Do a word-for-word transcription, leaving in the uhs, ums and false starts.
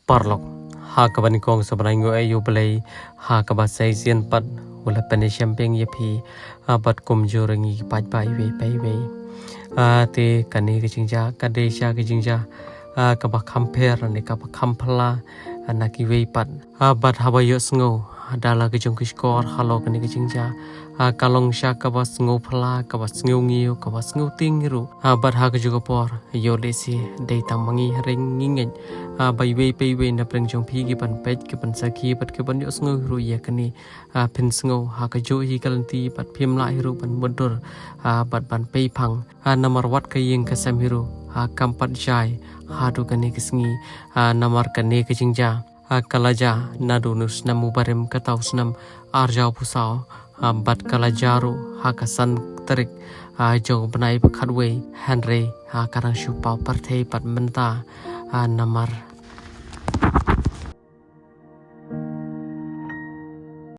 Paralok, ha kaba nyngkong sa ban ai nguh ïa U Blei ha kaba sa shisien pat u la pynïashem biang ïa phi, ah, bad kumjuh ruh ïa ngi ki paidbah iwei pa iwei. Ah, te kane ka jingjia ka dei shisha ka jingjia, ah, kaba kham pher ne kaba kham phylla, ah, na kiwei pat. Ah, bad haba ïohsngew, ah, da la ka jong ki shkor halor kane ka jingjia, ah, ka long shisha kaba sngewphylla, kaba sngewngiew, kaba sngewtieng ruh. Ah, bad ha kajuh ka por, ïoh lehse dei tang ma ngi hynrei ngi ngeit, ah, ba iwei pa iwei na pdeng jong phi ki ban peit, ki ban sakhi bad ki ban ïohsngew ruh ïa kane, ah, phin sngew ha kajuh hi ka lynti bad phim lah hi ruh ban mutdur, ah, bad ban peiphang. Ah, namar wat ka ïing ka sem hi ruh, ah, kam pat jai haduh kane ka sngi, ah, namar kane ka jingjia, ah, ka la jia naduh u snem u barim kata u snem arhajar arphew saw, ah, bad ka la jia ruh ha ka san tarik, ah, jong u bnai ba khatwei, hynrei, ah, ka dang shu paw pyrthei pat mynta, ah, namar